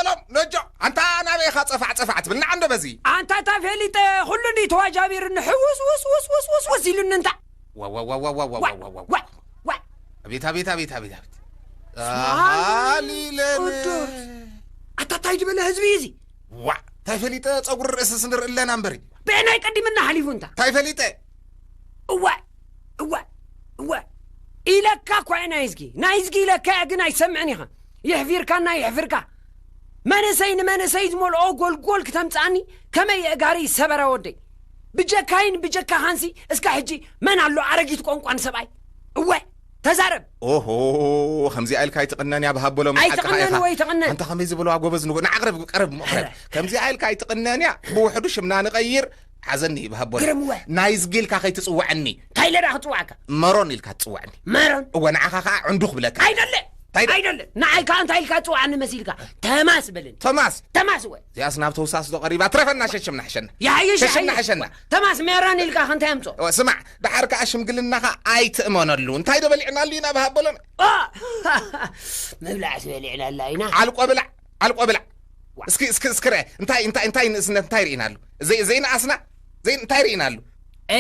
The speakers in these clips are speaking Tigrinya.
ቶም ነጆ ኣንታ ናበይ ኢኻ ጸፋዕ ጸፋዕ ትብል ንዓ እንዶ በዚ ኣንታ እታ ፈሊጠ ኩሉ እንዲ ተዋጃቢርኒ ሕውስ ውስ ውስ ውስ ውስ ውስ ኢሉኒ እንታ ዋ ዋ ዋ ዋ ዋ ዋ ዋ ዋ ዋ ዋ ዋ ኣቤት ኣቤት ኣቤት ኣቤት ኣቤት ኣሃሊለን ቅዱስ ኣታ ታይ ዝበለ ህዝቢ እዩ እዚ ዋ እንታይ ፈሊጠ ጸጉሪ ርእስስ ንርኢ ኣለና እምበሪ ብዕናይ ቀዲምና ሓሊፉ እንታ እንታይ ፈሊጠ እወ እወ እወ ኢለካ እኳ እየ ናይዝጊ ናይዝጊ ኢለካ እየ ግን ኣይሰምዕን ኢኻ የሕፊርካና የሕፍርካ መንእሰይ ንመንእሰይ ዝመልኦ ጎልጎል ክተምፅኣኒ ከመይ የእጋሪ ሰበረ ወደይ ብጀካይን ብጀካኻንሲ እስካ ሕጂ መን ኣሎ ኣረጊት ቋንቋ ንሰብኣይ እወ ተዛረብ ኦሆ ከምዚኣ ኢልካ ኣይትቕነን እያ ብሃቦሎም ሓቅኻ ኣይትቕነን ኢኻ ወይ ትቕነን ኣንታ ከመይ ዝበልዋ ጎበዝ ንጎ ንዓቕረብ ቀረብ ምቕረብ ከምዚኣ ኢልካ ኣይትቕነን እያ ብውሕዱ ሽምና ንቐይር ሓዘኒ ብሃቦሎም ግርምወ ናይ ዝጊ ኢልካ ከይትፅውዐኒ እንታይ ኢለ ዳ ክፅዋዕካ መሮን ኢልካ ትፅውዐኒ መሮን እወ ንዓኻ ከዓ ዕንዱ ክብለካ ኣይደለ ኣይደለ ንዓይ ከዓ እንታይ ኢልካ ትፅውዓኒ መሲልካ ተማስ በለኒ ተማስ ተማስ ወ እዚኣስ ናብ ተውሳስ ዶ ቀሪባ ትረፈና ሸሽምና ሕሸና ይሓይሽ ሸሽምና ይሓይሽ ሕሸና ተማስ ሜራን ኢልካ ከ እንታይ ኣምፅኦ እወ ስማዕ ድሓር ከዓ ሽምግልናኻ ኣይትእመነሉ እንታይ ዶ በሊዕናሉ ኢና ብሃበሎም ኦ! ምብላዕስ በሊዕናላ ኢና ዓልቆ ብላዕ ዓልቆ ብላዕ እስኪ እስኪ እስኪ ርአ እንታይ እንታይ እንታይ ንእስነት እንታይ ርኢናሉ ዘይ ዘይነኣስና ዘይ እንታይ ርኢናሉ እ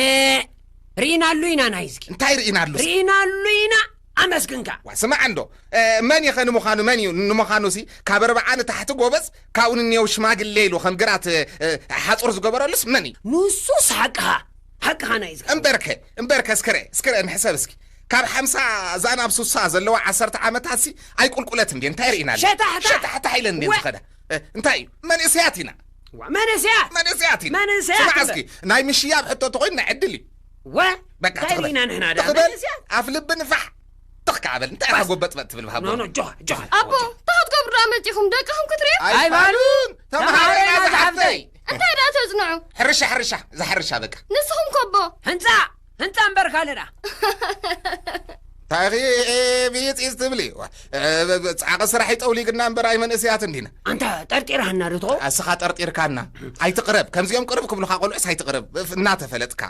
ርኢናሉ ኢና ናይ እስኪ እንታይ ርኢናሉ እስኪ? ርኢናሉ ኢና ኣመስግንካ ዋ ስማዕ እንዶ እ፣ መን ኢኸ ንምዃኑ መን እዩ ንምዃኑ ሲ ካብ ኣርብዓ ንታሕቲ ጎበዝ ካብኡ ንኔው ሽማግሌ ኢሉ ከም ግራት እ፣ ሓፁር ዝገበረሉስ መን እዩ ንሱስ ሓቅኻ ሓቅኻ ናይ እስኪ እምበርከ እምበርከ እስክረ እስክረ ንሕሰብ እስኪ ካብ ሓምሳ እዛ ናብ ሱሳ ዘለዋ ዓሰርተ ዓመታት ሲ ኣይቁልቁለት እንዴ እንታይ ርኢና ኣለና? ሸታሕታሕ። ሸታሕታሕ ኢለን እንዴ ወ- ዝኸዳ እ፣ እንታይ እዩ መንእሰያት ኢና ዋ፣ መንእሰያት መንእሰያት ኢና መንእሰያት ስማዕ እምበር። እስኪ ናይ ምሽያብ ሕቶ ተኾይኑ ናይ ዕድል እዩ ወ በቃ እንታይ ትኽበል። ርኢና ንሕና ዳ ትኽበል መንእሰያት ኣፍ ልቢ ንፋሕ ትኽ ከዓበል እንታይ ኢኻ ጎበጥበጥ ትብል ብሃቦ ኖ ኖ ጆ ጆ ኣቦ እንታይ ክትገብሩ ዳ መፂኹም ደቅኹም ክትሪኡ ኣይፋሉን ተምሃሮ ኢና ዝሓፍተይ እንታይ ዳ ተፅንዑ ሕርሻ ሕርሻ እዛ ሕርሻ በቃ ንስኹም ኮቦ ህንፃ ህንፃ እምበር ካልእ ዳ እንታይ ኢኺ ብይፂ ትብሊ ፃዕቂ ስራሕ ይጠውሊግና እምበር ኣይ መንእሰያት እንዲና ኣንታ ጠርጢርሃና ዶ ትኾ ኣስኻ ጠርጢርካና ኣይትቕረብ ከምዚኦም ቅርብ ክብሉኻ ቆልዑስ ኣይትቕረብ እናተፈለጥካ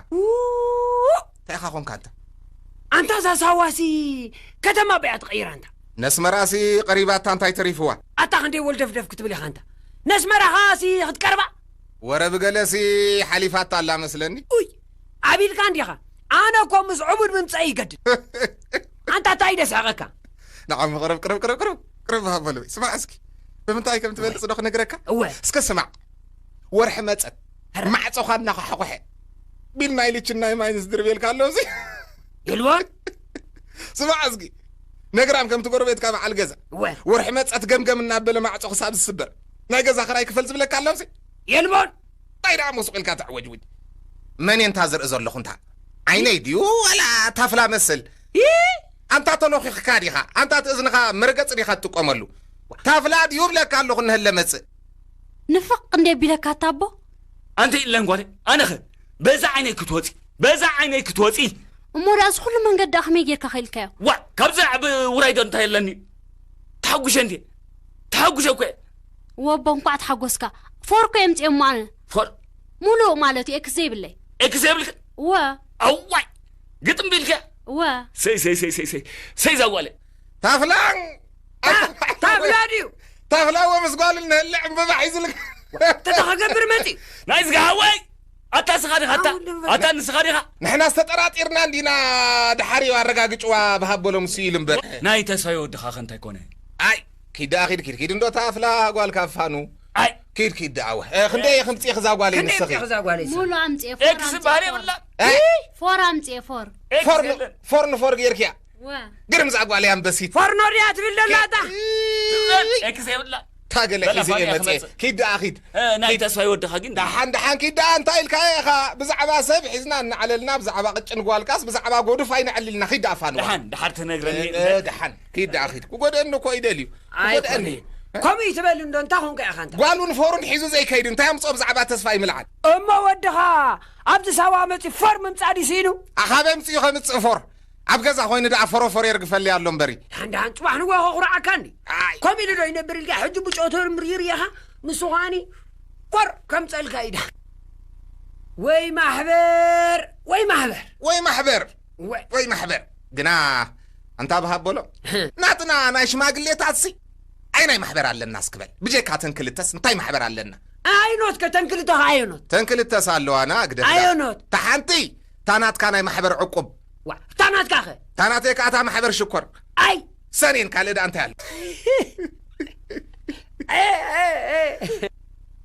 እንታይ ኢኻ ኮንካ ኣንታ ኣንታ እዛ ሳዋሲ ከተማ በያ ትቐይራ እንታ ነስመራሲ ቀሪባታ እንታይ ተሪፍዋ ኣታ ክንደይ ወልደፍደፍ ክትብል ኢኻ እንታ ነስመራኻሲ ክትቀርባ ወረ ብገለሲ ሓሊፋታ ኣላ መስለኒ ኡይ ዓቢልካ እንዲኻ ኣነ እኮ ምስ ዕቡድ ምምፀእ ይገድድ ኣንታ እንታይ ደስሕቐካ ንዓሚ ቅርብ ቅርብ ቅርብ ቅርብ ቅርብ ሃበሉ ስማዕ እስኪ ብምንታይ ከም ትበልፅ ዶ ክነግረካ እወ እስከ ስማዕ ወርሒ መፀት ማዕፆኻ እናኸሓቑሐ ቢል ናይ ልችን ናይ ማይንስ ድርቤልካ ኣሎ እዚ ይልቦን ስማዕ እስኪ ነግራም ከምቲ ጎረቤትካ በዓል ገዛ እወ ወርሒ መፀት ገምገም እናበለ ማዕፆ ክሳብ ዝስበር ናይ ገዛ ክራይ ክፈል ዝብለካ ኣሎ እዚ የልቦን እንታይ ደኣ ሞስቕ ኢልካ ተዕወጅውጅ መን እየ እንታ ዝርኢ ዘለኹ እንታ ዓይነይ ድዩ ዋላ ታፍላ መስል ኣንታ ተኖኺኽካ ዲኻ ኣንታ ትእዝንኻ መርገፂ ዲኻ ትጥቀመሉ ታፍላ ድዩ ብለካ ኣለኹ እንሀለ መፅእ ንፍቕ እንዴ ቢለካ ኣታ ኣቦ ኣንቲ ኢለን ጓለይ ኣነኸ በዛ ዓይነይ ክትወፂ በዛ ዓይነይ ክትወፂ እሞ ደኣ እዚ ኩሉ መንገዲ ደኣ ከመይ ጌርካ ከይልካዮ ዋ ካብዚ ዓቢ ውራይ ዶ እንታይ ኣለኒ ተሓጉሸ እንዴ ተሓጉሸ እኮ እየ ወቦ እንኳዕ ተሓጎስካ ፎር እኮ የምፅኦ እሞ ኣነ ፎር ሙሉእ ማለት እዩ ኤክስ ዘይብለይ ኤክስ ዘይብልክ እወ ኣዋይ ግጥም ቢልከ እወ ሰይ ሰይ ሰይ ሰይ ሰይ ሰይ ዛጓለ ታፍላን ታፍላ ድዩ ታፍላዎ ምስ ጓል እንህለ ዕምበባ ሒዙልካ ተተኸገብር መፂ ናይ ዝጋሃወይ ኣታ ስኻ ዲኻ ኣታ ኣታ ንስኻ ዲኻ ንሕና ዝተጠራጢርና እንዲና ድሓር እዩ ኣረጋግጭዋ ብሃበሎም ስኢል እምበር ናይ ተስፋይ ወድኻ ከ እንታይ ኮነ ኣይ ኪድ ደኣ ኺድ ኪድ ኪድ እንዶ ታፍላ ጓል ካፋኑ ኣይ ኪድ ኪድ ደኣ ወ ክንደይ ኢኺ ምጽኢኺ እዛ ጓለይ ንስኺ ሙሉ ኣምጽኤ ፎር ኤክስ ኣምጽኤ በሃል ፎር። የብላ ኣይ ፎር ኣምጽኤ ፎር ፎር ን- ፎር ን ፎር ጌርኪያ ወ ግርም እዛ ጓለይ ኣንበሲት ፎርኖ ድያ ትብል ደላ እታ ኤክስ የብላ ታገለ በላ ሒዘ ፋንያ እየ መጽኤ ክመጽእ። ኪድ ደኣ ኪድ እ፣ ናይ ተስፋ ይወድኻ ግን ደሓን ደሓን ኪድ ደኣ እንታይ ኢልካ ኢኻ ብዛዕባ ሰብ ሒዝና እናዕለልና ብዛዕባ ቅጭን ጓልካስ ብዛዕባ ጎዱፍ ኣይነዕልልና ኪድ ደኣ ፋንዋ ደሓን ደሓር ትነግረኒ እ፣ ደሓን ኪድ ደኣ ኺድ ክጎድአኒ እኮ ይደልዩ ክጎድአኒ ኣይኮነይ። ከምኡ ይትበል እንዶ እንታይ ኾንካ ኢኻ እንታ ጓሉን ፎሩን ሒዙ ዘይከይድ እንታይ ኣምፅኦ ብዛዕባ ተስፋ ይምልዓል እሞ ወድኻ ኣብዚ ሳዋ መፂ ፎር ምምፃእ ድዩ ስኢኑ ኣኻበ ምፅኡ ከምፅእ ፎር ኣብ ገዛ ኮይኑ ደኣ ፎሮፎር የርግፈለይ ኣሎ እምበሪ ሓንዳሓን ፅባሕ ንጎ ከኹርዓካ እንዲ ኣይ ከምኡ ኢሉ ዶ ይነብር ኢልካ ሕጂ ብጮተር ምርይር ኢኻ ንሱ ኸዓኒ ፎር ከምፀልካ ኢዳ ወይ ማሕበር ወይ ማሕበር ወይ ማሕበር ወይ ወይ ማሕበር ግና ኣንታ ብሃቦሎ ናትና ናይ ሽማግሌታት ሲ ኣይ ናይ ማሕበር ኣለና እስክበል። ብጀካ ተን ክልተስ እንታይ ማሕበር ኣለና? ኣየኖት ከ ተን ክልተ ከ ኣየኖት? ተን ክልተስ ኣለዋና ግደፍዳ። ኣየኖት? እታ ሓንቲ እታ ናትካ ናይ ማሕበር ዕቁብ። ዋ፣ እታ ናትካ ከ? እታ ናተይ ከኣ እታ ማሕበር ሽኮር። ኣይ! ሰኔን ካልእ ደኣ እንታይ ኣሎ?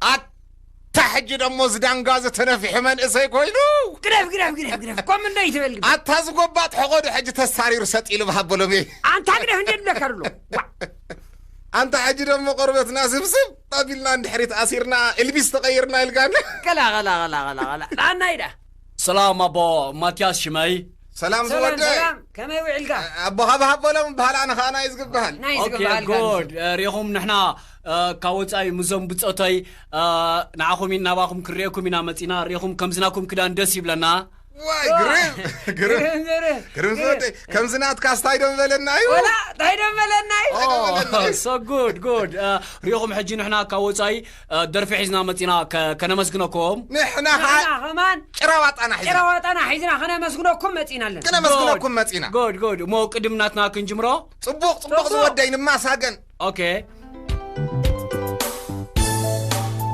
ኣታ ሕጂ ደሞ ዝዳንጋ ዝተነፊሑ መንእሰይ ኮይኑ። ግደፍ፣ ግደፍ፣ ግደፍ፣ ግደፍ። ኮም እንደ ይትበል ግደፍ። ኣታ ዝጎባጥ ሕቖዱ ሕጂ ተሳሪሩ ሰጥ ኢሉ ብሃበሎም እየ። ኣንታ ግደፍ እንደ ድለካ ኣሎ። ዋ። ኣንታ ሕጂ ደሞ ቆርበትና ስብስብ ኣቢልና እንድሕሪት ኣሲርና ኤልቪስ ተቐይርና ኢልካና። ቀላ፣ ቀላ፣ ቀላ፣ ቀላ፣ ቀላ። ኣናይዳ። ሰላም ኣቦ ማትያስ ሽመይ። ሰላም ሰላም ዝወደይ። ሰላም፣ ከመይ ውዒልካ? ኣቦ ሃብ ሃብ በሎም በሃል፣ ኣነ ኸኣ ናይ ዝግበሃል። ናይ ኦኬ ዝግበሃል ጋር። ጉድ። እ፣ ሪኢኹም ንሕና፣ እ፣ ካብ ወጻኢ ምዞም ብጾተይ፣ እ፣ ንዓኹም ኢን ናባኹም ክርእየኩም ኢና መጺና። ሪኢኹም ከምዚ ናኩም ክዳን ደስ ይብለና። ዋይ ዋ። ግርም ግርም ግርም፣ ግርም፣ ግርም ግርም። ዝወደይ። ከምዚ ናትካ ስታይ ዶ ምበለና እዩ? ወላ እንታይ ዶ ምበለና እዩ? ኦ፣ እንታይ ዶ ምበለና እዩ? So good, good. እ፣ ሪኢኹም ሕጂ ንሕና ካብ ወጻኢ፣ እ፣ ደርፊ ሒዝና መጺና ከ-፣ ከነመስግነኩም። ንሕና ኸኣ ንሕና ኸማን ጭራዋጣና ሒዝና። ጭራዋጣና ሒዝና ከነመስግነኩም መጺና ኣለና። ከነመስግነኩም መጺና። ጉድ፣ ጉድ። እሞ ቅድም ናትና ክንጅምሮ? ጽቡቕ፣ ጽቡቕ ጽቡቕ። ዝወደይ ንማሳገን። ኦኬ።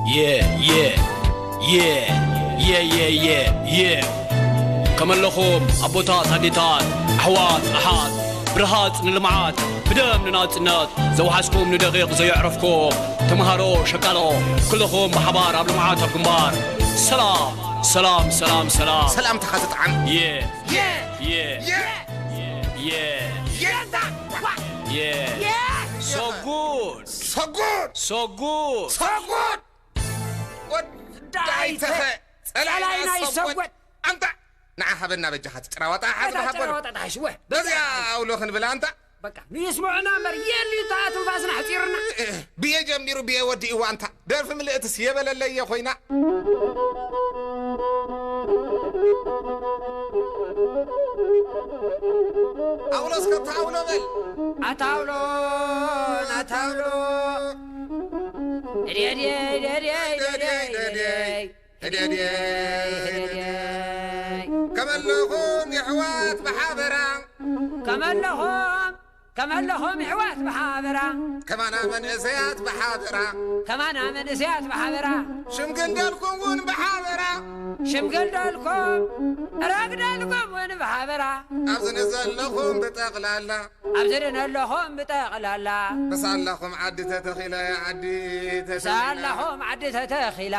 የ፣ የ፣ የ፣ የ፣ የ፣ የ፣ የ። ከመለኹም ኣቦታት ኣዴታት፣ ኣሕዋት ኣሓት፣ ብርሃጽ ንልምዓት፣ ብደም ንናጽነት፣ ዘውሓስኩም ንደቂቕ ዘየዕረፍኩም፣ ተምሃሮ፣ ሸቃሎ፣ ኩልኹም ብሓባር ኣብ ልምዓት ኣብ ግንባር። ሰላም፣ ሰላም፣ ሰላም፣ ሰላም። ሰላምታኻ ዝጠዓም። የ፣ የ፣ የ፣ የ፣ የ፣ የ። የ። So good. So good. So good. So good. ወዳይ ወዳይ ተኸ፣ ተኸ፣ ጸላኢና ጸላኢና ይሰጎድ። ይሰጎድ። ኣንታ፣ ንዓ ሃበና በጃኻ፣ እቲ ጭራዋጣ ሓዚ እታ ሃበሉ። ጭራዋጣ ተሓሽወ። በዚኣ ኣውሎ ክንብላ ኣንታ። በቃ፣ ንስምዑና እምበር፣ የልዩ እታ ትንፋስና ኣሕጺሩና። ብየ ጀሚሩ፣ ብየ ወዲእዋ ኣንታ። ደርፊ ምልእትስ የበለለየ ኮይና። ኣውሎ እስከ ኣታ ኣውሎ በል። ኣታ ኣውሎ፣ ኣታ ኣውሎ። እድየ፣ እድየ፣ እድየ፣ እድየ፣ እድየ፣ እድየ። ህደድየይ፣ ህደድየይ። ከመለኹም የሕዋት ብሓበራ። ከመለኹም፣ ከመለኹም የሕዋት ብሓበራ። ከማና መንእሰያት ብሓበራ። ከማና መንእሰያት ብሓበራ። ሽምግል ደልኩም እውን ብሓበራ። ሽምግል ደልኩም፣ ረግደልኩም እውን ብሓበራ። ኣብዚ ንዘለኹም ብጠቕላላ። ኣብዚ ንዘለኹም ብጠቕላላ። ብሳላኹም ዓዲ ተተኺለ፣ ዓዲ ተተኺለ። ብሳላኹም ዓዲ ተተኺላ።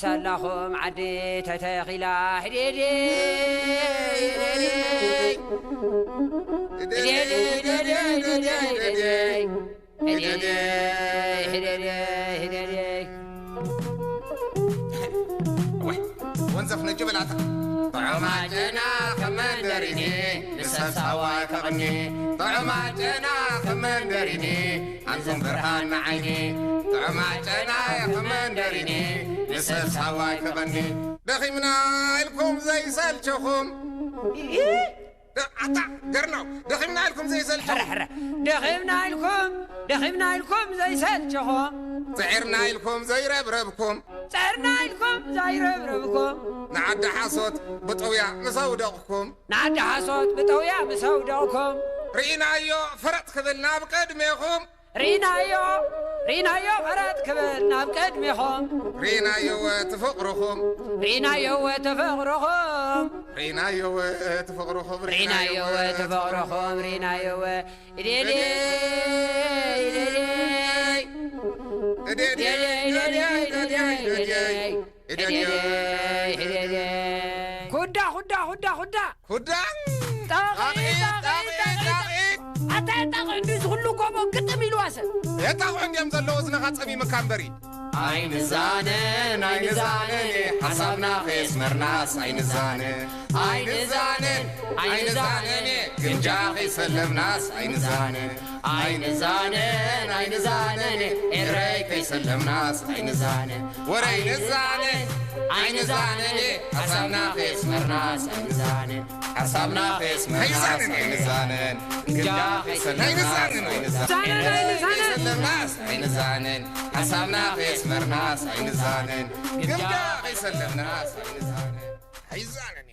ሳላኹም ዓዲ ተተኺላ። ህዴዴ፣ ህዴዴ። ህዴዴ፣ ህዴዴ፣ ህዴዴ፣ ህዴዴ። ህዴዴ፣ ህዴዴ፣ ህዴዴ። ወይ፣ ወንዘፍ ነጁ በላታ። ጥዑማት ጨና ከም መንደሪኒ፣ ንሰብ ሳዋይ ከቕኒ። ጥዑማት ጨና ከም መንደሪኒ፣ ኣንቱም ብርሃን ንዓይኒ። ጥዑማት ጨና ከም መንደሪኒ፣ ንሰብ ሳዋይ ከቐኒ። ደኺምና ኢልኩም ዘይሰልችኹም። ደ-፣ ኣታ ገርናው፣ ደኺምና ኢልኩም ዘይሰልችኹም። ሕረ፣ ሕረ። ደኺምና ኢልኩም፣ ደኺምና ኢልኩም ዘይሰልችኹም። ጽዒርና ኢልኩም ዘይረብረብኩም። ጽዒርና ኢልኩም ዘይረብረብኩም። ንዓዲ ሓሶት ብጠውያ ምስ ኣውደቕኩም። ንዓዲ ሓሶት ብጠውያ ምስ ኣውደቕኩም። ርኢናዮ ፈረጥ ክብል ናብ ቅድሜኹም። ርኢናዮ፣ ርኢናዮ ፈረጥ ክብል ናብ ቅድሜኹም። ርኢናዮ እቲ ፍቕርኹም። ርኢናዮ እቲ ፍቕርኹም። ርኢናዮ እቲ ፍቕርኹም። ርኢናዮ እቲ ፍቕርኹም። ርኢናዮ። እዴዴ፣ እዴዴ፣ እዴዴ፣ እዴዴ፣ እዴዴ፣ እዴዴ። እዴዴ፣ እዴዴ። ኩዳ፣ ኩዳ፣ ኩዳ፣ ኩዳ። ኩዳ። ጣቕዒት፣ ጣቕዒት፣ ጣቕዒት፣ ጣቕዒት፣ ጣቕዒት። ጣቕዒት። ኣታ የጣቕዑ እንዲ ዝኹሉ ጎቦ ግጥም ኢልዋ ሰብ። የጣቕዑ እንዲዮም ዘለዉ እዝንኻ ጸሚምካ እምበሪ። ኣይንዛነን፣ ኣይንዛነን፣ ሓሳብና ከየስመርናስ ኣይንዛነን። ኣይንዛነን፣ ኣይንዛነን፣ ግምጃ ከይሰለምናስ ኣይንዛነን። ኣይንዛነን፣ ኣይንዛነን፣ ኤረይ ከይሰለምናስ ኣይንዛነን። ወረ ኣይንዛነን፣ ኣይንዛነን፣ ሓሳብና ከየስመርናስ ኣይንዛነን። ሓሳብና ከየስመርናስ ኣይንዛነን። ግምጃ ከይሰለምናስ ኣይንዛነን። ኣይንዛነን፣ ኣይንዛነን። ከይሰለምናስ ኣይንዛነን። ሓሳብና ከየስመርናስ ኣይንዛነን። ግምጃ ከይሰለምናስ ኣይንዛነን። ኣይዛነን።